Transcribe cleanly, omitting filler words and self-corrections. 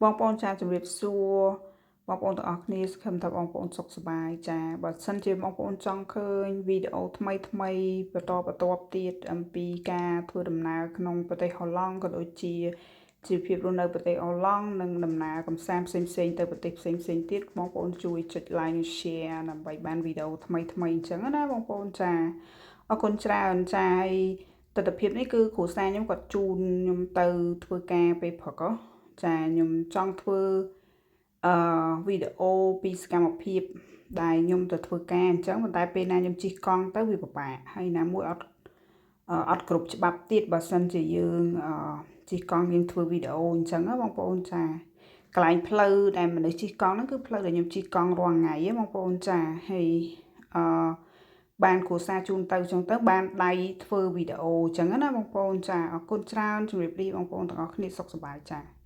បងប្អូនចាជម្រាបសួរបងប្អូនទាំងអស់គ្នាសង្ឃឹមថាបងប្អូនសុខសប្បាយចាបើសិនជាបងប្អូនចង់ឃើញវីដេអូថ្មីថ្មីបន្តបន្ទាប់ទៀតអំពីការធ្វើដំណើរក្នុងប្រទេសហូឡង់ក៏ដូចជាជីវភាពរស់នៅប្រទេសហូឡង់និងដំណើរកម្សាន្តផ្សេងផ្សេងទៅប្រទេសផ្សេងផ្សេងទៀតបងប្អូនជួយចុច like និង share ដើម្បីបានវីដេអូថ្មីថ្មីអញ្ចឹងណាបងប្អូនចាអរគុណច្រើនចាហើយទស្សនភាពនេះគឺគ្រួសារខ្ញុំគាត់ជូនខ្ញុំទៅធ្វើការពេលព្រឹកចាខ្ញុំចង់ធ្វើអឺវីដេអូពីសកម្មភាពដែលខ្ញុំទៅធ្វើការអញ្ចឹងប៉ុន្តែពេលណាខ្ញុំជិះកង់ទៅវាពិបាកហើយណាមួយអត់អត់គ្រប់ច្បាប់ទៀតបើសិនជាយើងជិះកង់យើងធ្វើវីដេអូអញ្ចឹងណាបងប្អូនចាកន្លែងផ្លូវដែលមនុស្សជិះកង់ហ្នឹងគឺផ្លូវដែលខ្ញុំជិះកង់រាល់ថ្ងៃហ៎បងប្អូនចាហើយអឺបានគ្រួសារជូនទៅអញ្ចឹងទៅបានដៃធ្វើវីដេអូអញ្ចឹងណាបងប្អូនចាអរគុណច្រើនជម្រាបលាបងប្អូនទាំងអស់គ្នាសុខសប្បាយចា។